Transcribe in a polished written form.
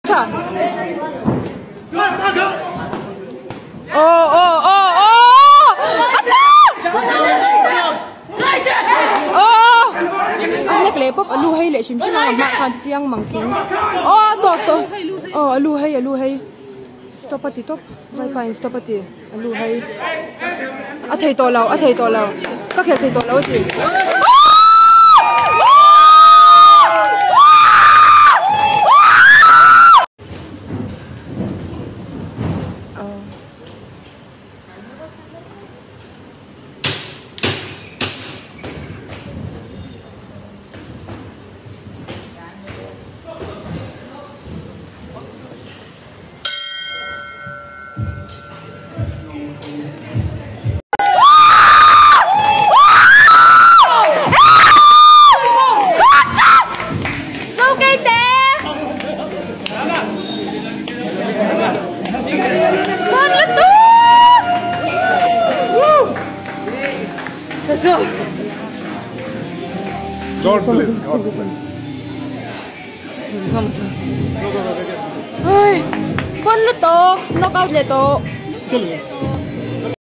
Tha. Oh oh oh oh! Acha! Oh! An lek leh pawp a lu hei leh hrim hrim ang a hmah khan chiang mang keng. Oh tawp tawp. Oh a lu hei a lu hei. Stop a ti tawp. Vaipa in stop a ti. A lu hei. A thei tawh lo a thei tawh lo. Ka khel thei tawh lo a ti. God bless, God bless. Ôi, con lút tổ, knock out lệ tổ.